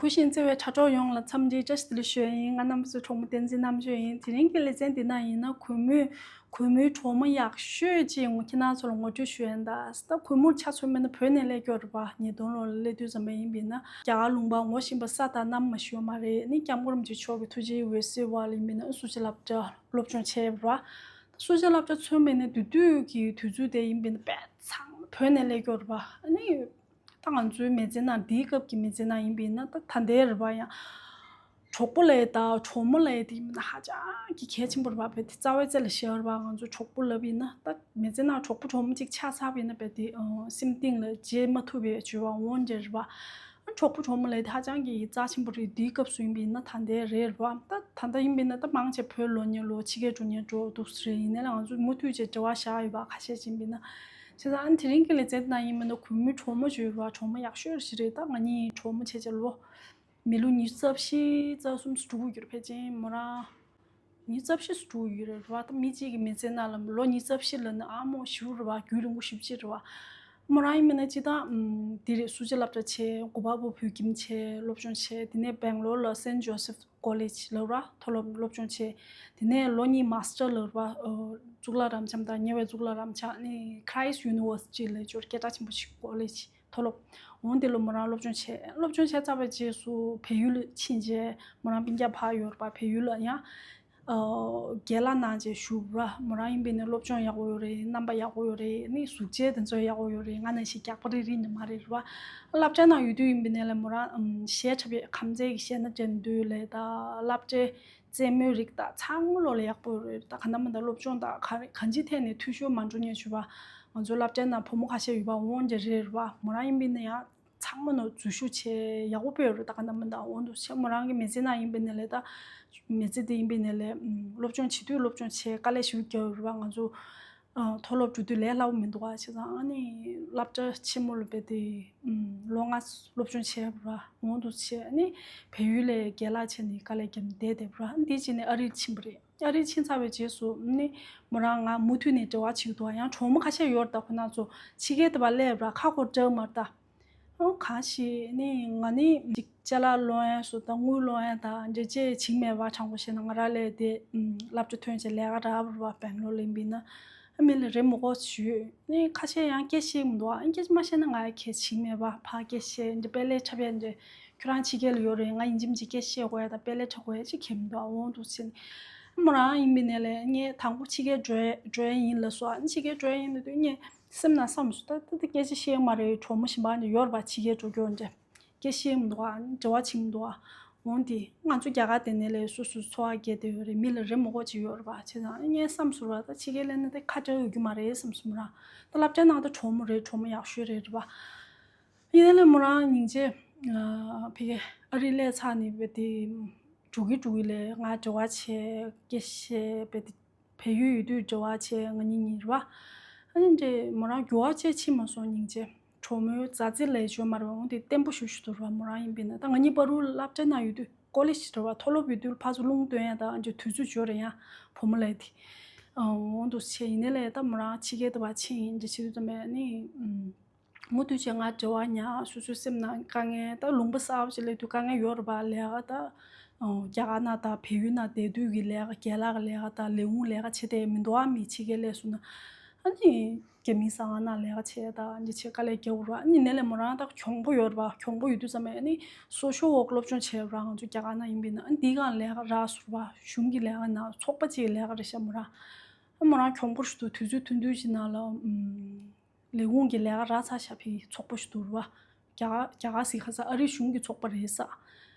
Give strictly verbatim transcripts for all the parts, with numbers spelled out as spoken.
གུས་ཤིང་བརྩེ་བའི་དྲ་གྲོགས་ཡོངས་ལ་འཚམས་འདྲིའི་བཀྲ་ཤིས་བདེ་ལེགས་ཞུ་ཡ་ཡིན། ང་རྣམ་པ་ཚོའི་གྲོགས་མོ་བསྟན་འཛིན་རྣམ་དཔྱོད་ཡིན། དེ་རིང་གི་ལེ་ཚན་འདི་ན་ཡིན་ན་གུས་མོའི་གུས་མོའི་གྲོགས་མོ་ཡག་ཤོས་ཅིག་ཁྱེད་རང་ཚོ་ལ་ངོ་སྤྲོད་ཞུ་ཡ་ཡིན། ད་ད་གུས་མོར་ཆ་མཚོན་པ་ཡིན་ན་བོད་ནས་སླེབས་ཀྱི་ཡོད་རེད་པ། ཉིས་སྟོང་ལོ་ལ་སླེབས་དུས་ཙམ་པ་ཡིན་པ་ཡིན་ན་རྒྱ་གར་ལུང་པ་ངོ་ཤེས་པ་ས་དང་གནམ་མ་ཤེས་པ་མ་རེད། ནི་སྐྱབས་མགོན་རིན་པོ་ཆེ་མཆོག་གི་ཐུགས་རྗེའི་འོད་ཟེར་བ་ལ་ཡིན་པ་ཡིན་ན་སུ་ཇི་སློབ་གྲྭ་སློབ་སྦྱོང་བྱས་པ་རེད་པ། ད་སུ་ཇི་སློབ་གྲྭ་མཚོན་པ་ཡིན་ན་དེ་དུས་ཀྱི་དུས་ཚོད་དེ་ཡིན་པ་ཡིན་ན་དཔེ་ཚང་བོད་ནས་སླེབས་ཀྱི་ཡོད་རེད་པ། ནི། ད་ང་ཚོའི་མི་ཚེ་ནང་དེའི་སྐབས་ཀྱི་མི་ཚེ་ནང་ཡིན་པ་ཡིན་ན་ད་ད་ལྟའི་རེད་པ། ཡང་གྲོགས་པོ་ལབ་ཡ་དང་གྲོགས་མོ་ལབ་ཡ་དེ་ཡིན་པ་ཡིན་ན་ཧ་ཅང་གི་གལ་ཆེན་པོ་རེད་པ། བས་དེ་རྩ་བའི་རྩེ་ལ་བཞག་རེད་པ། ང་ཚོ་གྲོགས་པོ་ལབ་ཡིན་ན་ད་མི་ཚེ་ནང་གྲོགས་པོ་གྲོགས་མོ་གཅིག་ཆགས་ཚར་བ་ཡིན་ན་བས་དེ་སེམས་གཏིང་ལ་བརྗེད་མ་ཐུབ་པའི་བརྗོད་པ་འོང་འདྲ་རེད་པ། གྲོགས་པོ་གྲོགས་མོ་ལབ་ཡ་དེ་ཧ་ཅང་གི་རྩ་ཆེན་པོ་རེད། དེའི་སྐབས་སུ་ཡིན་པ་ཡིན་ན། ད་ལྟའི་རེད་རེད་པ། ད་ད་ལྟ་ཡིན་པ་ཡིན་ན་ད་མང་ཆེ་བོད་ལོ་ཉེ་ལོ་ཕྱི་རྒྱལ་འགྲོ་ཉེ་འགྲོ་འདུག་ས་རེད། ཡིན་ནའི་ང་ཚོ་མུ་མཐུད་བྱས་འབྲེལ་བ་བཞག་ཡོད་པ་ཁ་ཤས་ཅིག་ཡིན་པ་ཡིན་ན། བྱས་ཙང་ཨ་ནི་དེ་རིང་གི་ལེ་ཚན་ནང་ཡིན་མིན་ན་གུས་མོའི་གྲོགས་མོ་ཅིག་ཡོད་རེད་པ། གྲོགས་མོ་ཡག་ཤོས་ཞིག་རེད། ད་ང་གཉིས་གྲོགས་མོ་བྱས་བྱས་ལོ་མི་ལོ་ཉི་ཤུ་རྩ་བཞི་རྩ་གསུམ་ཙམ་འགྲོ་གི་ཡོད་རེད། ཕལ་ཆེར་མོ་རང་ཉི་ཤུ་རྩ་བཞི་ཙམ་འགྲོ་གི་ཡོད་རེད་པ། ད་མི་གཅིག་གི་མི་ཚེ་ནང་ལ་ལོ་ཉི་ཤུ་རྩ་བཞི་ལབ་ན་ཨ་མོ་ཞེ་པོ་རེད་པ། རྒྱུན་རིང་པོ་ཞེ་པོ་ཅིག་རེད་པ། མོ་རང་ཡིན་མིན་ན་སྤྱིར་བཏང་ཨམ་དེ་རེད། སུ་ཇི་སློབ་གྲྭ་བྱས། གོ་པལ་པུར་བོད་ཁྱིམ་བྱས། སློབ་སྦྱོང་བྱས། དེ་ནས་སྦེང་ལོར་ལ་སེན་ཇོ་སེབ་ཀོ་ལེཇ་ལབ་ར། མཐོ་སློབ་སློབ་སྦྱོང་བྱས། དེ་ནས་ལོ་གཉིས་མཱ་སི་ཊར་ལབ་ར། ཨ་གཙུག་ལག་རབ་འབྱམས་དང་ཉེ་བའི་གཙུག་ལག་རབ་འབྱམས་ནི་Christ University ལབ་ཅོར་སྐད་གྲགས་ཆེན་པོ་ཞིག་ཀོ་ལེཇ་མཐོ་སློབ། འོང་དེ་ལོ་མོ་རང་སློབ་སྦྱོང་བྱས། སློབ་སྦྱོང་བྱས་ཚར་བའི་རྗེས་སུ་བལ་ཡུལ་ཕྱིན་རྗེས་མོ་རང་སྤུན་ཀྱག་ཕར་ཡོད་རེད་པ། བལ་ཡུལ་ལ་ཡང་ཨ་རྒན་ལགས་གནང་བྱས་བཞུགས་ར། མོ་རང་ཡིན་པ་ཡིན་ན་སློབ་སྦྱོང་ཡག་པོ་ཡོད་རེད། རྣམ་པ་ཡག་པོ་ཡོད་རེད། ནི་གཟུགས་བྱད་དེ་ཚོ་ཡག་པོ་ཡོད་རེད། ང་ནང་བཞིན་རྒྱགས་པ་རིག་རིག་ནི་མ་རེད་ར། སློབ་གྲྭའི་ནང་ཡོད་དུས་ཡིན་པ་ཡིན་ན་ལས་མོ་རང་ཨམ་གཞས་འཁྲབ་པའི་ཁམས་ཚན་གྱི་གཞས་སྣ་འདྲ་འདུག་ལས། ད་སློབ་གྲྭའི་རྩེད་མོའི་རིགས་དང་ཚང་མ་ལོ་ལ་ཡག་པོ་ཡོད་རེད། ད་ག་ནང་མིན་ད་སློབ་སྦྱོང་དང་ག་རེ་གང་ཅིའི་ཐད་ནས་འཐུས་ཤོར་མ་འགྲོ་ཉེན་བྱུས་པ། ང་ཚོའི་སློབ་གྲྭའི་ནང་བུ་མོ་ཁ་ཤས་ཡོད་པ་འོང་འདྲ་རེད་ར། མོ་རང་ཡིན་པ་ཡིན་ན་ཡང་ཚང་མ་ནོར་འཛུལ་ཞུགས་བྱས་ཡག་པོ་སྤེལ་རེད། ད་ག་ནང་མིན་ད་འོང་འདུག་བྱས། མོ་རང་གི་མི་ཚེ་ནང་ཡིན་པ་ཡིན་ན་ལས། ད་མི་ཚེ་དེ་ཡིན་པ་ཡིན་ན་ལས་ཨམ་སློབ་སྦྱོང་བྱེད་དུས་སློབ་སྦྱོང་བྱས་དཀའ་ལས་ཞེ་པོ་རྒྱག་ཡོད་རེད་པ། ང་ཚོ་ཨ་མཐོ་སློབ་འགྲོ་དུས་ལས་སླ་པོ་མི་འདུག་ཨ། བྱས་ཙང་ཨ་ནི་སློབ་གྲྭ་ཆེན་མོ་ལ་སླེབས་དུས་ཨམ་ལོ་ལྔ་སློབ་སྦྱོང་བྱས་པ་ར། འོང་འདུག་བྱས། ཨ་ནི་བལ་ཡུལ་ལ་རྒན་ལགས་བྱས་ནས་དཀའ་ལས་བརྒྱབ་ནས་བསྡད་བསྡད་པ་ར། ཨ་ནི་དེ་རྗེས་ནས་ཨ་རིར་ཕྱིན་པ་རེད། ཨ་རིར་ཕྱིན་ཚར་བའི་རྗེས་སུ་ནི་མོ་རང་ང་མུ་མཐུད་ནས་འབྲེལ་བ་བྱེད་ཀྱི་འདུག་ཨ། ཡང་གྲོགས་མོ་ཁ་ཤས་ཡོད་རེད། ད་ཁོ་རང་ཚོ་ཕྱི་རྒྱལ་དུ་ཕར་སླེབས་པ་ར། ཁ་སྐོར་འདྲ་མ་རེད་ད། ཨོ་གང་ཞིག་ནི་ང་ནི་ཅིག་ཅ་ལག་སློང་ཡ་སུ་དང་དངུལ་སློང་ཡ་དང་འདྲ་ཅིག་བྱེད་མེད་པ། དྲང་པོ་བཤད་ན་ང་རང་ལས་དེ་ཨམ་སློབ་གྲྭ་ཐོན་བྱས་ལས་ཀ་རག་པ་རེད་པ། སྦེང་ལོར་ལ་ཡིན་པ་ཡིན་ན། ཨ་མི་ལ་རེད་མོ་གོ་ཞུས་ནི་ཁ་ཤས་ཡང་སྐད་ཤེས་མི་འདུག་ཨ། སྐད་མ་ཤེས་ན་ང་ཡ་གལ་བྱེད་མེད་པ། ཕར་སྐད་ཤེས་འདི་དཔེ་ལས་འཁྲབ་ཡ་འདི་ཁྱོད་རང་ཕྱི་རྒྱལ་ལ་ཡོད་རེད། ང་ཡིན་གཅིག་མིན་གཅིག་སྐད་ཤེས་དགོས་ཡ་དང་དཔེ་ལས་འཁྲབ་དགོས་ཡ་ཅིག་གལ་མི་འདུག་ཨ། འོང་འདུག་ཟེར་ནས་མོ་རང་ཡིན་པ་ཡིན་ན་ལས་ངས་དང་པོ་ཕྱི་རྒྱལ་འགྲོ་ཡ་འགྲོ་ཡ་ཡིན་ལབ་སོང་ཨ། ཕྱི་རྒྱལ་འགྲོ་ཡ་ཡིན་ལབ་དུས་ངས་སེམས་ནང་བསམ་སོང་། ད་ད་ད་སྐད་ཆ་བཤད་མ་རེད། གྲོགས་མོ་གཞན་པ་ནི་ཡོད་རེད་པ། ཕྱི་རྒྱལ་འགྲོ་རྒྱུ་འདྲ་སྐད་བཤད་མི་འདུག་ཨ། འབྲེལ་བ་བྱེད་མི་འདུག་ཨ། འོང་དེ་ང་ཚོ་རྒྱ་གར་དེ་ནས་ལས་སོ་སོའི་འཚོ་བ་སྐྱེལ་བསྡད་ཡོད་རེད། མི་ལ་རེ་མོ་གོ་ཅིག་ཡོད་རེད་པ། བྱས་ཙང་ངས་བསམ་སོང་ར། ད་ཕྱི་རྒྱལ་སླེབས་ན་ད་ཁ་བྲལ་ཡོད་རྒྱུ་མ་རེད་བསམ་སོང་མོ་རང་། ད་སློབ་གྲྭའི་ནང་ད་གྲོགས་མོ་རེད། གྲོགས་མོ་ཡག་ཤོས་རེད་རེད་པ། ཡིན་ན་ལས་མོ་རང་སྙིང་རྗེ། ཨ་ཕ་གི་ཨ་རི་སླེབས་ཚར་ནས་བས་དེ་འགྲོ་གི་འགྲོ་གི་ལས་ང་འབྲེལ་བ་བྱས་སྐད་བཤད་བས་དེ། བལ་ཡུལ་ཡོད་དུས་འབྲེལ་བ་བྱས་ང་གཉིས་གཉིས་རེད་པ། ཨ་ནི་འདྲེ་མོ་རང་འགྱུར་བ་བྱས་ཕྱིན་མ་སོང་། སྙིང་རྗེ། གྲོགས་མོའི་མཛའ་བརྩེ་ལས་བརྗོད་མ་རེད་པ། འོང་དེ་བརྟན་པོ་ཞེ་པོ་ཞིག་འདུག་ར། མོ་རང་ཡིན་པ་ཡིན་ན་ད་ང་གཉིས་བར་དུ་སློབ་གྲྭའི་ནང་ཡོད་དུས་ཀོ་ལེཇ་རེད་པ། མཐོ་སློབ་ཡོད་དུས་ཕར་ཚུར་རླུང་སྟོན་ཡ་ད་འདྲེ་དུས་ཚོད་འབྱོར་རེད་ཡ། བུ་མོ་ལས་དེ་འོང་དུ་བྱས། ཡིན་ནའི་ལས་ད་མོ་རང་ཕྱི་རྒྱལ་དུ་ཕར་ཕྱིན་ཡིན་འདྲེ་བྱེད་དུས་ཙམ་པས་ནི། མུ་མཐུད་བྱས་ང་འབྲེལ་བ་ཉར། སོ་སོའི་སེམས་ནང་དཀའ་ངལ་ད་ལུང་པ་གསར་པ་ཞིག་སླེབས་དུས་དཀའ་ངལ་ཡོད་རེད་པ། ལས་ཀ་ད་རྒྱ་གར་ནང་དང་བལ་ཡུལ་ནང་བསྡད་དུས་ཀྱི་ལས་ཀ་རྒན་ལགས་ཀྱི་ལས་ཀ་དང་ལས་ཁུངས་ལས་ཀ་བྱེད་བསྡད་མི་འདུག་ཨ། མི་ཕྱི་རྒྱལ་སླེབས་སོང་ན་ཨ་ནི་རྒྱ་མིའི་ཟ་ཁང་ནང་ལས་ཀ་བྱས་དང་འདི་བྱས་དཀའ་ལས་རྒྱག་དགོས་རེད་པ། ཨ་ནི་ཡིན་ནའི་ལས་མོ་རང་ད་གྱོང་པོ་ཡོད་རེད་པ། གྱོང་པོ་ཡོད་དུས་ཙམ་པས་ཨ་ནི་སོ་ཤལ་ཝོག་སློབ་སྦྱོང་བྱས་པ་རང་ང་ཚོ་རྒྱ་གར་ནང་ཡིན་པ་ཡིན་ན་ཨ་ནི་འདི་གང་ལས་ཀ་རག་སོང་རེད་པ། གཞུང་གི་ལས་ཀ་ནང་ཚོགས་པ་གཅིག་གི་ལས་ཀ་རེད་ཤག་མོ་རང་། ཨ་མོ་རང་གྱོང་པོ་ཞིག་འདུག་དུས་ཚོད་ཐུང་ཐུང་ཞིག་ནང་ལ་ཨམ། ལས་ཁུངས་ཀྱི་ལས་ཀ་རག་ཚར་ཤག་ཕི་ཚོགས་པ་ཞིག་འདུག་ར། རྒྱ་གར་རྒྱ་གར་ཟེར་ཁ་སང་ཨ་རིའི་གཞུང་གི་ཚོགས་པ་རེད་ཤག་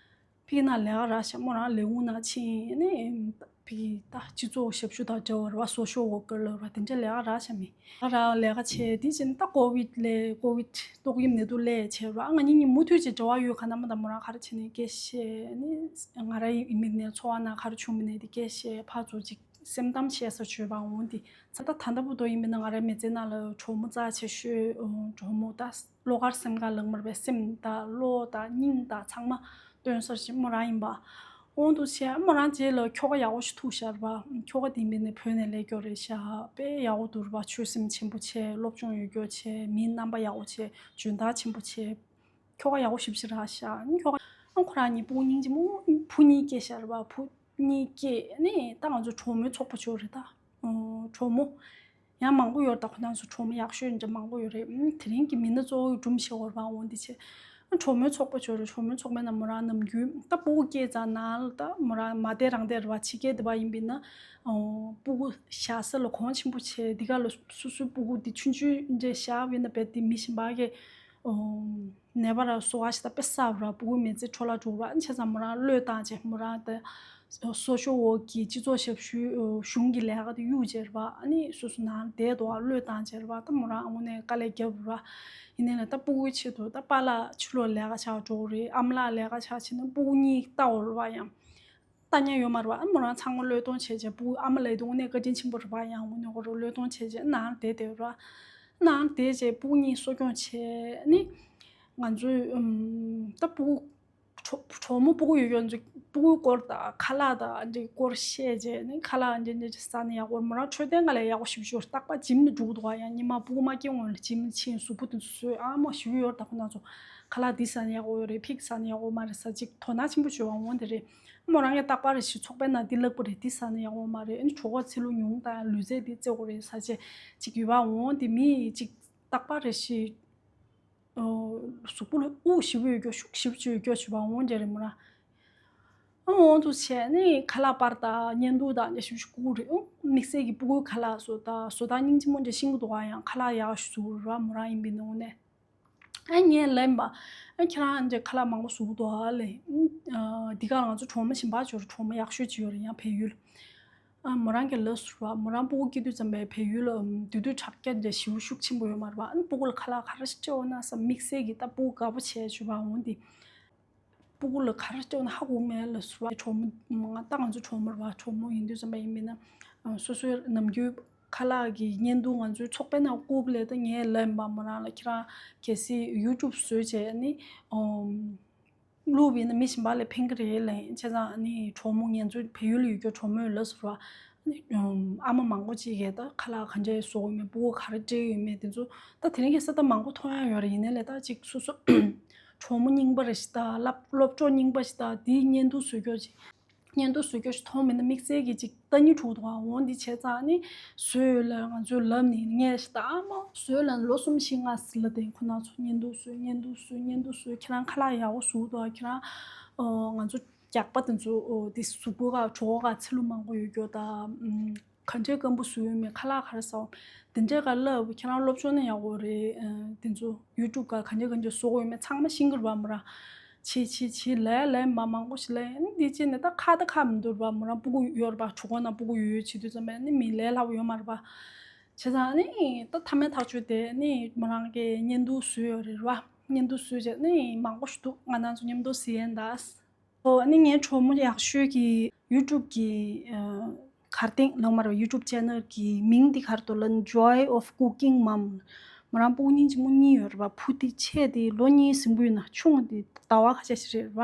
ཕི་ནང་ལས་ཀ་རག་ཤག་མོ་རང་ལས་ཁུངས་ནང་ཕྱིན་ནས་ཕི་ད་སྤྱི་ཚོགས་ཞབས་ཞུ་དང་འབྲེལ་བ་རེད་པ། སོ་ཤལ་ཝོག་ཀར་ལབ་ར། དེ་འདྲ་ལས་ཀ་རག་ཤག་མི་རག་ལས་ཀ་བྱས་དེ་བྱས་ནས་ད་ཀོ་བིད་ལས་ཀོ་བིད་ཏོག་དབྱིབས་ནད་དུག་སླེབས་བྱས་ར། ང་གཉིས་གཉིས་མུ་མཐུད་ཅིག་འབྲེལ་བ་ཡོད། ག་ན་མ་ད་མོ་རང་ག་རེ་བྱས་ནས་སྐད་བཤད་ནས་ང་རང་ཡིན་མིན་ནས་འཚོ་བ་ནང་ག་རེ་བྱུང་མིན་ནས་དེ་སྐད་བཤད་ཕར་ཚུར་ཅིག་སེམས་གཏམ་བཤད་ས་བྱོས་པ་འོང་དེ། ད་ད་ལྟ་བར་དུ་ཡིན་མིན་ན་ང་རའི་མི་ཚེ་ནང་ལ་གྲོགས་མོ་རྩ་ཆེ་ཤོས་གྲོགས་མོ་ད་བློ་དཀར་སེམས་དཀར་ལབ་མ་རེད་པས། སེམས་དང་བློ་དང་སྙིང་དང་ཚང་མ་སྟོན་ས་ཞིག་མོ་རང་ཡིན་པ། འོང་དུ་བྱས་མོ་རང་རྗེས་ལ་ཁྱོ་ག་ཡག་པོ་ཞིག་ཐུག་ཤར་བ། ཁྱོ་ག་དེ་མིན་ནི་བོད་ནས་སླེབས་ཀྱོ་རེད་ཤག་དཔེ་ཡག་པོ་འདུག་ར་བ། ཆོས་སེམས་ཆེན་པོ་བྱས། སློབ་སྦྱོང་ཡོད་ཀྱོ་བྱས། མིའི་རྣམ་པ་ཡག་པོ་བྱས། འཇོན་ཐང་ཆེན་པོ་བྱས། ཁྱོ་ག་ཡག་པོ་ཞིབ་ཞིབ་རག་ཤག་ཁྱོ་ག་ ཨ་ཁོ་རང་གཉིས་སྤུ་གུ་སྙིང་རྗེ་མོ། བུ་གཉིས་སྐྱེས་ཤག་རེད་པ། བུ་གཉིས་སྐྱེས་ནི་ད་ང་ཚོ་གྲོགས་མོའི་ཚོགས་པ་ཅིག་ཡོད་རེད་ད། ཨོ་གྲོགས་མོ་ཡང་མང་པོ་ཡོད་རེད་ད། ཁོ་རང་ཚོ་གྲོགས་མོ་ཡག་ཤོས་འདྲ་མང་པོ་ཡོད་རེད། ཨུམ་དེ་རིང་གི་མི་སྣ་གཙོ་བོ་སྒྲུང་བཤད་དགོས་རེད་པ། འོ་འདི་བྱས། ཨ་གྲོགས་མོའི་ཚོགས་པ་ཅིག་ཡོད་རེད། གྲོགས་མོའི་ཚོགས་པའི་ནང་མོ་རང་ནམ་རྒྱུན་ད་སྤུ་གུ་སྐྱེས་ཙང་ནང་ལ་ད་མོ་རང་མ་བསྡད་རང་བསྡད་རེད་པ། ཕྱི་རྒྱལ་དེ་པར་ཡིན་པ་ཡིན་ན། ཨོ་སྤུ་གུ་བཞག་ས་ལ་གོང་ཆེན་པོ་བྱས། འདི་ག་ལ་སོ་སོའི་སྤུ་གུ་འདི་ཆུང་ཆུང་འདྲ་བཞག་པ་ཡིན་ན་རྦད་དེ་མི་གཞན་པ་གིས་ཨོ་ནད་པ་ར་གསོ་བ་ཞིག་ད་དཔེ་བསགས་པ་ར། སྤུ་གུ་མི་ཚེ་འཕྲོ་བརླག་འགྲོ་ར། བྱས་ཙང་མོ་རང་བློས་བཏང་བྱས། མོ་རང་ད་གསོ་སྐྱོང་འོག་གི་སྤྱི་ཚོགས་ཞབས་ཞུའི་གཞུང་གི་ལས་ཀ་དེ་གཡུག་བྱས་རེད་པ། ཨ་ནི་སོ་སོ་ནང་བསྡད་དོ་བློས་བཏང་བྱས་རེད་པ། ད་མོ་རང་དངོས་གནས་དཀའ་ལས་བརྒྱབ་རེད་པ། ཡིན་ནའི་ལ་ད་སྤུ་གུའི་ཆེད་དུ་ད་པཱ་ལགས་ཕྱི་ལོགས་ལས་ཀ་བྱ་འགྲོ་གི་རེད། ཨ་མ་ལགས་ལས་ཀ་བྱ་བྱས་ན་སྤུ་གུ་གཉིས་ལྟ་འོ་རེད་པ། ཡང་ལྟ་མཁན་ཡོད་མ་རེད་པ། ཨ་མོ་རང་ཚང་མ་བློས་གཏོང་བྱས་བྱས། སྤུ་གུ་ཨ་མ་ལགས་དེ་དངོས་གནས་བཀའ་དྲིན་ཆེན་པོ་རེད་པ། ཡང་དངོས་གནས་ཁོ་རང་བློས་གཏོང་བྱས་བྱས་ནང་བསྡད་བསྡད་ར། ནང་བསྡད་བྱས་སྤུ་གུ་གཉིས་གསོ་སྐྱོང་བྱས་ནི། ང་ཚོས་ཨུམ་ད་སྤུ་གུ་གྲོགས་གྲོགས་མོ་སྤུ་གུ་ཡོད་མཁན་ཚོ་སྤུ་གུའི་སྐོར་དང་ཁ་ལག་དང་འདི་སྐོར་བཤད་བྱས་ནི། ཁ་ལག་འདི་འདི་ཟ་ན་ཡག་པོ། མོ་རང་འཕྲོད་བསྟེན་སྒང་ལ་ཡག་པོ་ཞེ་པོ་ཅིག་ཡོད་རེད། རྟག་པར་ཇིམ་ལ་འགྲོ་གི་འདུག་ག། ཡང་ཉི་མ་སྤུ་གུ་མ་སྐྱེ་སྔོན་ལ་ཇིམ་ལ་ཕྱིན། གཟུགས་པོ་དེ་ཚོ་བཟོས། ཨ་མ་ཞེ་པོ་ཡོད་རེད་ད་ཁོ་རང་ཚོ། ཁ་ལག་འདི་ཟ་ན་ཡག་པོ་ཡོད་རེད། ཕིག་ཟ་ན་ཡག་པོ་མ་རེད་ཟེར་ཅིག་དོ་སྣང་ཆེན་པོ་བྱེད་པ་འོང་དེ་རེད། མོ་རང་གིས་རྟག་པར་རེ་ཞིག་ཚོགས་པའི་ནང་འདི་ལབ་པ་རེད། འདི་ཟ་ན་ཡག་པོ་མ་རེད། ཨ་ནི་གྲོད་ཁོག་ཚིལ་ལུ་ཉུང་དང་ལུས་རྩལ་འདི་རྩེ་དགོས་རེད་ཟེར་བྱས་ཅིག་ཡོད་པ་འོང་དེ། མི་ཅིག་རྟག་པར་རེ་ཞིག་ཨོ་གཟུགས་པོ་ལ་དབུགས་ཞེ་པོ་ཡོད་རྒྱུ། ཤུགས་ཞེ་པོ་ཅིག་ཡོད་རྒྱུ་བྱེད་པ་འོང་དེ་རེད་མོ་རང་། ཨ་འོང་དུ་བྱས་ནི་ཁ་ལག་པར་དང་བརྙན་ཐུང་དང་འདི་ཞེ་པོ་ཅིག་བསྐུར་རེད། ཨོ་དམིགས་བསལ་གྱི་སྤུ་གུའི་ཁ་ལག་བཟོ་ད་བཟོ་སྟངས་སྙིང་རྗེ་མོ་འདྲ་ཤེས་ཀྱི་འདུག་ག། ཡང་ཁ་ལག་ཡག་ཞིག་བཟོ་ར། མོ་རང་ཡིན་པའི་ནང་ནས། ཨ་ངས་ལབ་པ། ཨ་ཁྱེད་རང་འདྲ་ཁ་ལག་མང་པོ་བཟོ་གི་འདུག་ཨ་ལས། ཨ་འདི་ག་ང་ཚོ་གྲོགས་མོ་གཞན་པ་ཅིག་ཡོད་རེད། གྲོགས་མོ་ཡག་ཤོས་ཅིག་ཡོད་རེད། ཡང་བལ་ཡུལ། ཨ་མོ་རང་གིས་ལབ་སོང་ར། མོ་རང་སྤུ་གུ་སྐྱེ་དུས་ཙམ་པས་བལ་ཡུལ་ལ་ཨམ་དུས་དུས་དྲག་སྐྱེད་འདྲ་ཞེ་པོ་ཤུགས་ཆེན་པོ་ཡོད་མ་རེད་པ། ཨ་ནི་སྤུ་གུ་ལ་ཁ་ལག་ག་རེ་ཞིག་སྤྲད་འོང་ན་བསམ། དམིགས་བསལ་གྱི་ད་སྤུ་གུ་དགའ་པོ་བྱས་བྱས་པ་འོང་དེ། སྤུ་གུ་ལ་ག་རེ་སྤྲད་འོང་ན་ཧ་གོ་མེད་ལབ་སོང་ར། གྲོགས་མོ་ང་ད་ང་ཚོ་གྲོགས་མོ་རེད་པ། གྲོགས་མོ་ཡིན་དུས་ཙམ་པ་ཡིན་པས་ན། ཨ་སོ་སོའི་ནམ་རྒྱུན་ཁ་ལག་གི་བརྙན་ཐུང་ང་ཚོའི་ཚོགས་པའི་ནང་བསྐུར་ལས་ད་ངས་ལབ་པ་མོ་རང་ལ། ཁྱེད་རང་གལ་སྲིད་ཡུ་ཊུབ་བཟོས་བྱས་ནི་ཨམ་བླུགས་པ་ཡིན་ན་མི་གཞན་པ་ལ་ཕན་གྱི་རེད་ལབ། བྱས་ཙང་ནི་གྲོགས་མོ་ང་ཚོའི་བལ་ཡུལ་ལ་ཡོད་རྒྱུ་གྲོགས་མོས་ལབ་སོང་ར། ཨ་ནི་ཨམ་ཨ་མ་མང་པོ་ཅིག་གིས་ད་ཁ་ལག་ག་འདྲས་བཟོ་གི་ཡོད་མེད། སྤུ་གུ་ག་རེ་སྤྲད་ཡོད་མེད་དེ་ཚོ་ད་དེ་རིང་ཁ་སང་ད་མང་པོ་མཐོང་ཡ་ཡོད་རེད། ཡིན་ནའི་ལས་ད་ཅིག་སོ་སོ་གྲོགས་མོ་རྙིང་པ་རེ་ཞིག་དང་སློབ་སློབ་གྲོགས་རྙིང་པ་ཞིག་དང་དེའི་བརྙན་ཐུང་བཟོ་རྒྱུ་ཅིག་བརྙན་ཐུང་བཟོ་རྒྱུ་ཞིག་མཐོང་མིན་ན་དམིགས་བསལ་གྱི་ཅིག་ལྟ་སྙིང་བྲོ་འདུག་ཨ། འོ་འདི་བྱས་ཙང་ནི་བཟོས་ཡོད་ལབ་ང་ཚོས་ལབ་ནི། ངས་ཞིག་ད་ཨ་མ་བཟོས་ལབ་ལོ་གསུམ་བཞི་ལྔ་ཟིན་ལ་དེ་ཁོ་ན་ཚོ་བརྙན་ཐུང་བཟོས། བརྙན་ཐུང་བཟོས། བརྙན་ཐུང་བཟོས། ཁྱེད་རང་ཁ་ལག་ཡག་པོ་བཟོ་འདུག་ཨ། ཁྱེད་རང་ཨོ་ང་ཚོ་རྒྱགས་པ་དེ་ཚོ་ཨོ་དེ་གཟུགས་པོ་ག་གྲོད་ཁོག་ག་ཚིལ་ལུ་མང་པོ་ཡོད་རྒྱུ་དང་། ག་འདྲའི་སྐམ་པོ་བཟོས་ཡོད་མེད། ཁ་ལག་ག་རེ་ཟ་བ་དེ་འདྲའི་ག་ལབ། ཁྱེད་རང་སློབ་སྦྱོང་ནི་ཡག་པོ་རེད། ཨ་དེ་ཚོ་ཡུ་ཊུབ་ག་ག་འདྲའི་ག་འདྲའི་བཟོ་དགོས་ཡོད་མེད་ཚང་མ་ཤེས་ཀྱི་རེད་པ་མོ་རང་། བྱེད་བྱེད་བྱེད་ལས་ལས་མ་མང་པོ་ཞིག་ལས། ཨ་ནི་འདི་བྱས་ནས་ད་ཁག་ད་ཁག་མི་འདུག་རེད་པ་མོ་རང་སྤུ་གུ་ཡོད་རེད་པ། གྲོད་ཁོག་ནང་སྤུ་གུ་ཡོད་ཡོད་བྱེད་དུས་ཙམ་པས་ཨ་ནི་མི་ལས་སླ་པོ་ཡོད་མ་རེད་པ། བྱས་ཙང་ཨ་ནི་ད་མཐའ་མའི་ཐག་གཅོད་དེ་ཨ་ནི་མོ་རང་གིས་བརྙན་ཐུང་བཟོས་ཡོད་རེད་པ། བརྙན་ཐུང་བཟོས་བྱས་ཨ་ནི་མང་པོ་ཞིག་འདུག་ང་རང་ཚོ་མཉམ་དུ་གཟིགས་ཡས་ད། ཨོ་ཨ་ནི་ངའི་གྲོགས་མོ་ཡག་ཤོས་ཀྱི་ཡུ་ཊུབ་ཀྱི་ཨ་གར་སྟེང་ལབ་མ་རེད་པ། ཡུ་ཊུབ་ཆེ་ནལ་གྱི་མིང་འདི་ག་རེ་འདུག་ལབ་ན་Joy of Cooking Mom། མོ་རང་སྤུ་གུ་སྙིང་རྗེ་མོ་གཉིས་ཡོད་རེད་པ། བུ་དེ་ཆེ་དེ་ལོ་གཉིས་ཟིན་པོ་ཡོད་ན་ཆུང་དེ་ཟླ་བ་ཁ་ཤས་ཤིག་རེད་པ།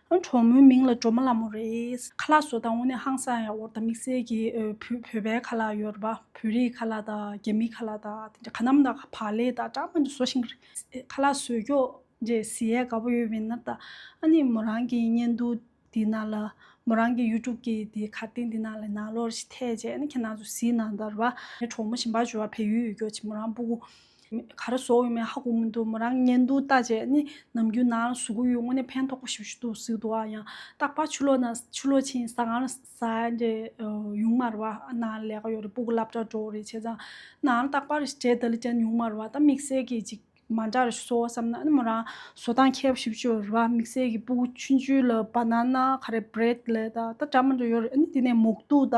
ཨ་གྲོགས་མོའི་མིང་ལ་སྒྲོལ་མ་ལྷ་མོ་རེད། ཁ་ལག་བཟོ་སྟངས་དངོས་གནས་ཧང་སང་ཡག་པོ་རེད་ད། དམིགས་བསལ་གྱི་ཨ་བོད་བོད་པའི་ཁ་ལག་ཡོད་རེད་པ། བོད་རིགས་ཁ་ལག་དང་རྒྱ་མི་ཁ་ལག་དང་དེ་འདྲ་ག་ནམ་དང་བག་ལེབ་དང་འདྲ་མི་འདྲ་བཟོ་ཤེས་ཀྱི་རེད། ཁ་ལག་བཟོ་རྒྱུ་འདྲ་གཟིགས་ཡས་དགའ་པོ་ཡོད་མིན་ན་ད། ཨ་ནི་མོ་རང་གི་བརྙན་ཐུང་འདི་ནང་ལ་མོ་རང་གི་ཡུ་ཊུབ་ཀྱི་འདི་གར་སྟེང་འདི་ནང་ལ་ནང་ལོགས་ཤིག་ཐད་བྱས་ཨ་ནི་ཁྱེད་རང་ཚོ་གཟིགས་གནང་དང་རེད་པ། ངའི་གྲོགས་མོ་གཞན་པ་ཅིག་ཡོད་པ་བལ་ཡུལ་ཡོད་རྒྱུ་ཅིག་མོ་རང་སྤུ་གུ་ག་རེ་བཟོ་ཡོད་མེད་ཧ་གོ་མི་འདུག་མོ་རང་བརྙན་ཐུང་ལྟ་བྱས་ཨ་ནི་ནམ་རྒྱུན་ནང་ལ་བཟོ་གི་ཡོད། དངོས་གནས་ཕན་ཐོགས་པོ་ཞེ་པོ་ཞིག་འདུག་ཟེར་གི་འདུག་ཨ། ཡང་རྟག་པར་ཕྱི་ལོགས་ན་ཕྱི་ལོགས་ཕྱིན་ཟ་ཁང་ཟ་འདྲ་ཡོང་མ་རེད་པ། ནང་ལས་ཀ་ཡོད་རེད། སྤུ་གུ་སློབ་གྲྭ་འགྲོ་རེད། བྱས་ཙང་ནང་ལ་རྟག་པར་འདྲ་ལྟ་ལི་ཅན་ཡོང་མ་རེད་པ། ད་དམིགས་བསལ་གྱི་ཅིག་མ་འདྲ་རེ་བཟོ་བསམ་ན་ཨ་ནི་མོ་རང་བཟོ་སྟངས་མཁས་པོ་ཞེ་པོ་ཅིག་ཡོད་རེད་པ། དམིགས་བསལ་གྱི་སྤུ་གུ་ཆུང་ཆུང་ལ་བ་ན་ན་ག་རེ་བྷི་རེཌ་ལབ་ད་ད་འདྲ་མི་འདྲ་ཡོད་རེད། ཨ་ནི་དེ་ནས་མོག་ཏུ་ད་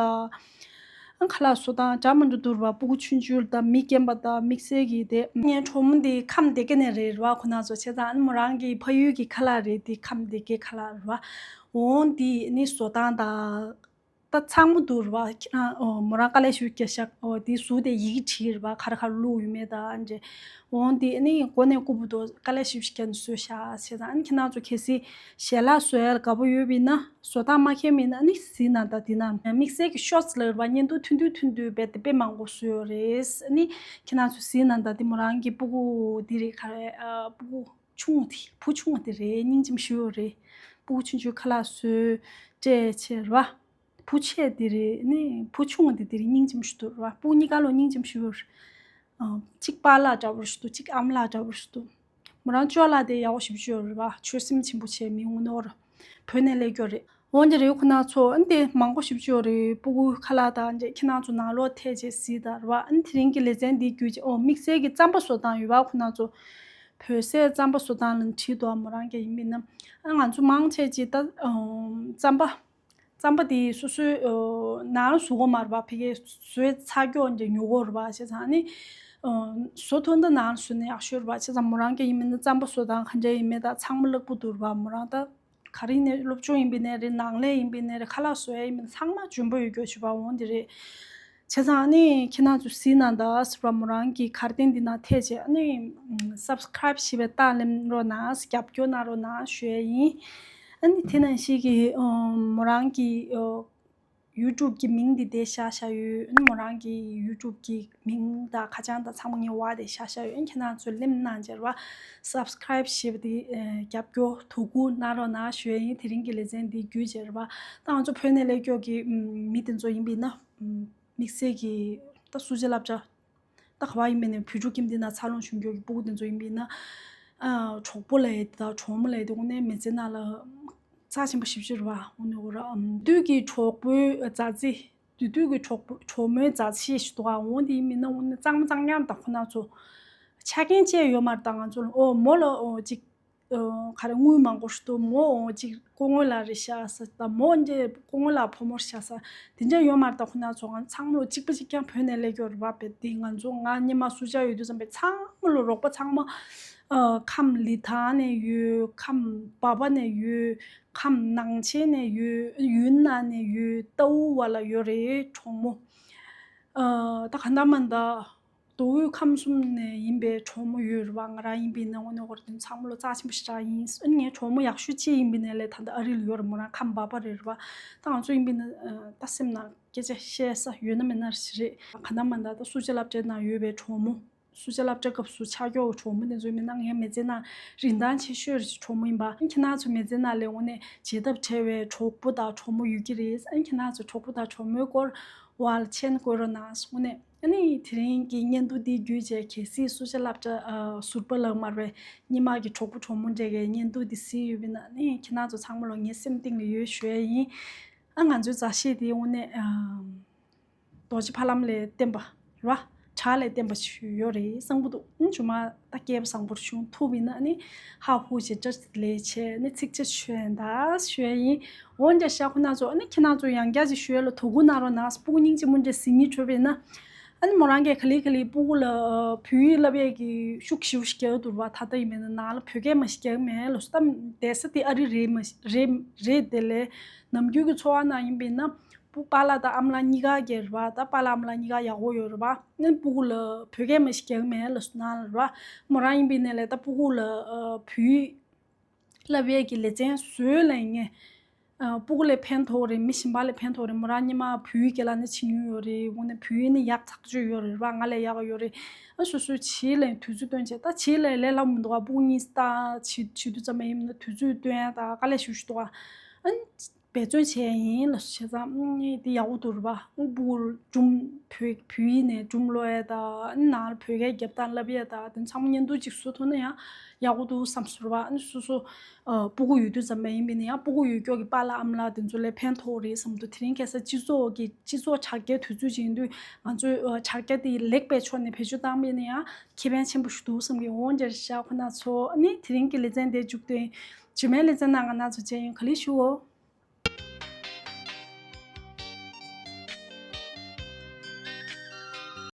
ཨ་ཁ་ལག་བཟོ་སྟངས་འདྲ་མི་འདྲ་འདུག་རེད་པ། སྤུ་གུ་ཆུང་ཆུང་ལ་ད་མི་རྒན་པ་ད་དམིགས་བསལ་གྱི་དེ་ངའི་གྲོགས་མོ་འདི་ཁམས་སྡེ་དགེ་ནས་རེད་རེད་པ། ཁོ་ན་ཚོ་བྱས་ཙང་ཨ་ནི་མོ་རང་གི་ཕ་ཡུལ་གྱི་ཁ་ལག་རེད། དེ་ཁམས་སྡེ་དགེ་ཁ་ལག་རེད་པ། འོང་འདི་ནི་བཟོ་སྟངས་ད། ད་ཚང་མ་འདུག་རེད་པ། ཁྱེད་རང་ཨོ་མོ་རང་དཀའ་ལས་ཞེ་པོ་རྒྱག་ཤག་ཨོ་དེ་ཟུར་དེ་ཡི་གེ་བྲིས་རེད་པ། ག་རེ་ག་རེ་བླུགས་ཡོད་མེད་ད་འདྲ། འོང་དེ་ནི་མགོ་ནས་རྐུབ་བར་དུ་དཀའ་ལས་ཞེ་པོ་ཞིག་བརྒྱབ་ནས་བཟོས་ཤག་བྱས་ཙང་ཨ་ནི་ཁྱེད་རང་ཚོ་གལ་སྲིད་ཞལ་ལག་བཟོ་ཡ་ལ་དགའ་པོ་ཡོད་པ་ཡིན་ན་བཟོ་སྟངས་མ་མཁས་པ་ཡིན་ན་ཨ་ནི་གཟིགས་གནང་ད། དེ་ན་དམིགས་བསལ་གྱི་ཤོ་ཊི་སི་ལབ་རེད་པ། བརྙན་ཐུང་ཐུང་ཐུང་ཐུང་ཐུང་རྦད་དེ་དཔེ་མང་པོ་བཟོས་ཡོད་རེད། ཨ་ནི་ཁྱེད་རང་ཚོ་གཟིགས་གནང་ད། དེ་མོ་རང་གི་སྤུ་གུ་འདི་རེད། ག་རེ་ཨ་སྤུ་གུ། ཆུང་བ་དེ་བུ་ཆུང་བ་དེ་རེད། སྙིང་རྗེ་མོ་ཞེ་པོ་རེད། སྤུ་གུ་ཆུང་ཆུང་ཁ་ལག་བཟོས་སྤྲད་བྱས་རེད་བ། བུ་ཆེ་དེ་རེད། ནི་བུ་ཆུང་བ་དེ་དེ་རེད། སྙིང་རྗེ་མོ་ཞེ་པོ་འདུག་རེད་བ། སྤུ་གུ་གཉིས་ཀ་ལོ་སྙིང་རྗེ་མོ་ཞེ་པོ་རེད། ཨ། གཅིག་པཱ་ལགས་འདྲ་པོ་ཞིག་འདུག་གཅིག་ཨ་མ་ལགས་འདྲ་པོ་ཞིག་འདུག་མོ་རང་ཅོ་ལགས་དེ་ཡག་པོ་ཞེ་པོ་ཅིག་ཡོད་རེད་བ། ཆོས་སེམས་ཆེན་པོ་བྱས། མི་དངོས་གནས་བོད་ནས་སླེབས་ཀྱི་ཡོད་རེད། འོན་ཏེ་རེད། ཁོ་ན་ཚོ་ཨ་ནི་དེ་མང་པོ་ཞེ་པོ་ཅིག་ཡོད་རེད། སྤུ་གུ་ཁ་ལག་དང་འདྲ། ཁྱེད་རང་ཚོ་ནང་ལོགས་ཐད་བྱས་གཟིགས་དང་རེད་བ། ཨ་ནི་དེ་རིང་གི་ལེ་ཚན་འདི་བརྒྱུད་བྱས། ཨོ། དམིགས་བསལ་གྱི་རྩམ་པ་བཟོ་སྟངས་ཡོད་བ། ཁོ་ན་ཚོ་བོད་ཟས་རྩམ་པ་བཟོ་སྟངས་ལ་བྲིས་འདུག་མོ་རང་གིས་ཡིན་པས་ན། ཨ། ང་ཚོ་མང་ཆེ་ཅིག་ད། ཨོ། རྩམ་པ། རྩམ་པ་དེ་སོ་སོའི། ཨོ། ནང་བཟོ་གི་མ་རེད་བ། ཕ་གིར་བཟོས་ཚར་ཀྱོག་འདྲ་ཉོ་གི་ཡོད་རེད་བ། བྱས་ཙང་ཨ་ནི། ཨོ། བཟོ་ཐུབ་ན་ད་ནང་བཟོས་ན་ཡག་ཤོས་རེད་བ། བྱས་ཙང་མོ་རང་གིས་ཡིན་པས་ན་རྩམ་པ་བཟོ་སྟངས་ག་འདྲ་ཡིན་མིན་ད་ཚང་མ་སླེབས་ཀྱི་འདུག་རེད་བ། མོ་རང་ད་ག་རེ་ཡིན་ནའི། སློབ་སྦྱོང་ཡིན་པས་ན་རེད། ནང་ལས་ཡིན་པས་ན་རེད། ཁ་ལག་བཟོ་ཡ་ཡིན་པས་ན་ཚང་མ་འཇོན་པོ་ཡོད་ཀྱོག་བྱས་པ། འོ་འདི་རེད། བྱས་ཙང་ཨ་ནི་ཁྱེད་རང་ཚོ་གཟིགས་གནང་དང་ཟེར་བ། མོ་རང་གི་གར་སྟེགས་འདི་ནང་ཐད་བྱས། ཨ་ནི་སབ་སི་ཀ་རེབ་བྱས་པའི་རྟགས་ལེན་རོགས་གནང་། རྒྱབ་སྐྱོར་གནང་རོགས་གནང་ཞུ་ཡ་ཡིན། ཨ་ནི་དེ་ནང་བཞིན་གྱི། ཨོ། མོ་རང་གི། ཨོ། ཡུ་ཊུབ་གི་མིང་འདི་དེ་བཞག་བཞག་ཡོད། ཨ་ནི་མོ་རང་གི་ཡུ་ཊུབ་གི་མིང་དང་ཁ་བྱང་དང་ཚང་མ་ངའི་འོག་དེ་བཞག་བཞག་ཡོད། ཨ་ནི་ཁྱེད་རང་ཚོས་ལེན་གནང་བྱས་རེད་བ། སབ་སི་ཀ་རེབ་བྱས་པ་དེ། ཨེ། རྒྱབ་སྐྱོར་དོ་ཁུར་གནང་རོགས་གནང་ཞུ་ཡ་ཡིན། དེ་རིང་གི་ལེ་ཚན་འདི་བརྒྱུད་བྱས་རེད་བ། ད་ང་ཚོ་བོད་ནས་སླེབས་ཀྱོག་གི་མི་དེ་ཚོ་ཡིན་པས་ན། དམིགས་བསལ་གྱི་ད་གསོལ་ཇ་བསླབ་བྱ། ད་ག་པར་ཡིན་པས་ན་བོད་ཕྲུག་ཁྱིམ་སྡེ་ནང་འཚར་ལོངས་བྱུང་ཀྱོག་གི་སྤུ་གུ་དེ་ཚོ་ཡིན་པས་ན། ཨ། གྲོགས་པོ་ལབ་ཡ་དེ་དང་གྲོགས་མོ་ལབ་ཡ་དེ་དངོས་གནས་མི་ཚེ་ནང་ལ་རྩ་ཆེན་པོ་ཞེ་པོ་ཅིག་རེད་བ། འོ་ནི་འོ་ར། ཨམ། དུས་ཀྱི་གྲོགས་པོའི་མཛའ་བརྩེ། དུས་དུས་ཀྱི་གྲོགས་པོ་གྲོགས་མོའི་མཛའ་བརྩེ་ཞིག་འདུག་ག་འོ་དེ་ཡིན་མིན་ན་འོ་ནི་གཙང་མ་གཙང་རྐྱང་དང་ཁོ་ན་ཚོ་ཆ་རྐྱེན་ཅི་ཡང་ཡོད་མ་རེད། ད་ང་ཚོ་ལ། ཨོ། མོ་ལ། ཨོ། ཅིག་ཨོ། ག་རེ། དངུལ་མང་པོ་ཞིག་འདུག་མོ། ཨོ། ཅིག་སྐུ་ངོ་ལགས་རེད་ཤག་ཟེར། ད་མོ་འདི་སྐུ་ངོ་ལགས་ཕོ་མོ་རེད་ཤག་ཟེར། དེ་འདྲ་ཡོད་མ་རེད། ད་ཁོ་ན་ཚོ་ང་ཚང་མ་ལོ་གཅིག་པ་གཅིག་རྐྱང་བོད་ནས་སླེབས་ཀྱོག་རེད་བ། དཔེ་དེ་ང་ཚོ་ང་སྔོན་མ་གསོལ་ཇ་ཡོད་དུས་ཙམ་པ་ཚང་མ་ལོ་རོགས་པ་ཚང་མ། ཨ། ཁམས་ལི་ཐང་ནས་ཡོད། ཁམས་བར་པ་ནས་ཡོད། ཁམས་ནང་ཆེན་ནས་ཡོད། ཡུན་ནན་ནས་ཡོད། རྟའུ་བ་ལ་ཡོད་རེད་གྲོགས་མོ། ཨ། ད་ག་འདྲ་མ་འདྲ། མདོ་དབུས་ཁམས་གསུམ་ནས་ཡིན་པའི་གྲོགས་མོ་ཡོད་རེད་བ། ང་རང་ཡིན་པའི་ནང་ནས་འོ་རེད། དེ་ཚང་མ་ལོ་རྩ་ཆེན་པོ་ཞེ་དྲག་ཡིན། ཨ་ནི་ངའི་གྲོགས་མོ་ཡག་ཤོས་གཅིག་ཡིན་པའི་ནང་ལས་ད་ལྟ་ཨ་རི་ལ་ཡོད་རེད། མོ་རང་ཁམས་བར་པ་རེད་རེད་བ། ད་ང་ཚོ་ཡིན་པའི་ནང་ད་སེམས་ནང་སྐད་ཆ་བཤད་ས་ཡོད་ན་མེད་ན་ཞིག་རེད། ག་འདྲ་མ་འདྲ་ད་གསོལ་ཇ་སློབ་གྲྭའི་ནང་ཡོད་པའི་གྲོགས་མོ། གསོལ་ཇ་སློབ་གྲྭ་སྐབས་སུ་ཆགས་ཀྱོག་གྲོགས་མོ་དེ་ཚོ་ཡིན་པའི་ནང་ངའི་མི་ཚེ་ནང་རིན་ཐང་ཆེ་ཤོས་གྲོགས་མོ་ཡིན་པ། ཨ་ནི་ཁྱེད་རང་ཚོ་མི་ཚེ་ནང་ལ་དངོས་གནས་བརྗེད་ཐབས་བྲལ་བའི་གྲོགས་པོ་དང་གྲོགས་མོ་ཡོད་ཀྱི་རེད། ཨ་ནི་ཁྱེད་རང་ཚོ་གྲོགས་པོ་དང་གྲོགས་མོའི་སྐོར་བ་ལ་མཆན་བཀོད་རོགས་གནང་། དངོས་གནས། ཨ་ནི་དེ་རིང་གི་བརྙན་ཐུང་འདི་བརྒྱུད་བྱས་གལ་སྲིད་གསོལ་ཇ་སློབ་གྲྭ། ཨ། ཟུར་པ་ལབ་མ་རེད། སྔོན་མ་གི་གྲོགས་པོ་གྲོགས་མོ་འདྲ་གིས་བརྙན་ཐུང་འདི་གཟིགས་ཡོད་པ་ཡིན་ན། ཨ་ནི་ཁྱེད་རང་ཚོ་ཚང་མ་ལོ་ངའི་སེམས་གཏིང་ལ་ཡོད་ཞུ་ཡ་ཡིན། ཨ། ང་ཚོའི་མཛའ་བཤེས་དེ་དངོས་གནས། ཨ། རྡོ་རྗེ་ཕ་ལམ་ལས་བརྟེན་པ་རེད་བ། བྲག་ལས་བརྟེན་པ་ཞིག་ཡོད་རེད། བཟང་པོ་འདུག་ཨ་ནི་མཇུག་མ་ད་སྐལ་བ་བཟང་པོར་བྱུང་ཐུབ་པ་ཡིན་ན། ཨ་ནི་ཧ་ཧུ་ཞེ་དྲག་ལས་བྱས། ཨ་ནི་ཚིགས་བཅད་ཆོད་ཡིན་ད་ཞུ་ཡ་ཡིན། འོན་ཀྱང་ཤག་ཁོ་ན་ཚོ། ཨ་ནི་ཁྱེད་རང་ཚོ་ཡང་བསྐྱར་ཅིག་ཞུ་ཡ་ལ་དོ་ཁུར་གནང་རོགས་གནང་། སྤུ་གུ་སྙིང་རྗེ་མོ་འདྲ་གཟིགས་སྙིང་བྲོ་བ་ཡིན་ན། ཨ་ནི་མོ་རང་གིས་ག་ལེ་ག་ལེ་སྤུ་གུ་ལ། ཨ། བོད་ཡིག་བསླབ་ཡས་ཀྱི་ཤུགས་ཞེ་པོ་ཞིག་རྒྱག་གི་འདུག་བ། ད་ལྟ་ཡིན་པས་ན་ནང་ལ་བོད་སྐད་མ་ཞིག་རྒྱག་གི་མེད་ལབ་སོང་། ད་བསྡད་ས་དེ་ཨ་རི་རེད་མ་རེད་རེད། དེ་ལས་ནམ་རྒྱུན་གྱི་འཚོ་བ་ནང་ཡིན་པས་ན། སྤུ། པཱ་ལགས་དང་ཨ་མ་ལགས་གཉིས་ཀ་གིས་རེད་བ། ད་པཱ་ལགས་ཨ་མ་ལགས་གཉིས་ཀ་ཡག་པོ་ཡོད་རེད་བ། ཨ་ནི་སྤུ་གུ་ལ་བོད་སྐད་མ་ཞིག་རྒྱག་གི་མེད་ལབ་སོང་ནང་ལ་རེད་བ། མོ་རང་ཡིན་པའི་ནང་ལ་ད་སྤུ་གུ་ལ། ཨ། བོད་ཡིག་བསླབ་ཡས་ཀྱི་ལེ་ཚན་བཟོས་ལབ་ཡིན། ཨ། སྤུ་གུ་ལ་ཕན་ཐོགས་རེད། མི་གཞན་པ་ལ་ཕན་ཐོགས་རེད། མོ་རང་སྔོན་མ་བོད་ཡིག་རྒན་ལགས་ནས་བྱེད་མྱོང་ཡོད་རེད། དངོས་གནས་བོད་ཡིག་ནི་ཡག་ཐག་ཆོད་ཡོད་རེད་བ། ང་ལས་ཡག་ག་ཡོད་རེད། ཨ། སོ་སོས་བྱེད་ལབ་ཡིན། དུས་ཚོད་བཏོན་བྱས། ད་བྱེད་ལབ་ཡིན་ལས་སླ་པོ་མི་འདུག་བ། སྤུ་གུ་གཉིས་ད་བྱེད་བྱེད་དུས་ཙམ་པ་ཡིན་ན་དུས་ཚོད་བཏོན་ཡ་ད་དཀའ་ལས་ཞེ་པོ་ཞིག་འདུག་བ། ཨ་ནི་འབད་བརྩོན་བྱས་ཡིན་ལབ་སོང་། བྱས་ཙང་ཨ་ནི་དེ་ཡག་པོ་འདུག་རེད་བ། ཨ། སྤུ་གུ་སྒྲུང་བོད་བོད་ཡིག་ནས་སྒྲུང་ཀློག་ཡས་དང་། ཨ་ནི་ནང་ལ་བོད་སྐད་རྒྱབ་སྟངས་བསླབ་ཡས་དང་། དེ་ཚང་མ་བརྙན་ཐུང་གཅིག་བཟོ་ཐུབ་ན་ཡང་ཡག་པོ་འདུག་བསམ་སོང་རེད་བ། ཨ་ནི་སོ་སོ། ཨ། སྤུ་གུ་ཡོད་དུས་ཙམ་པ་ཡིན་པས་ན་ཡང་སྤུ་གུ་ཡོད་ཀྱོག་གི་པཱ་ལགས་ཨ་མ་ལགས་དེ་ཚོ་ལ་ཕན་ཐོགས་རེད་བསམ་འདུག་དེ་རིང་ཁ་སང་སྤྱི་ཚོགས་ཀྱི་སྤྱི་ཚོགས་དྲ་རྒྱའི་དུས་ཚོད་ཅིག་ཡིན་དུས། ང་ཚོས། ཨ། དྲ་རྒྱ་དེ་ལེགས་པའི་ཕྱོགས་ནས་བེད་སྤྱོད་བཏང་པས་ན་ཡང་ཁེ་ཕན་ཆེན་པོ་ཞིག་འདུག་བསམ་གྱི། འོ་འདྲ་ཤག་ཁོ་ན་ཚོ། ཨ་ནི་དེ་རིང་གི་ལེ་ཚན་དེ་མཇུག་སྟོན། རྗེས་མའི་ལེ་ཚན་ནང་ང་རང་ཚོ་མཇལ་ཡོང་། ག་ལེ་ཞུའོ།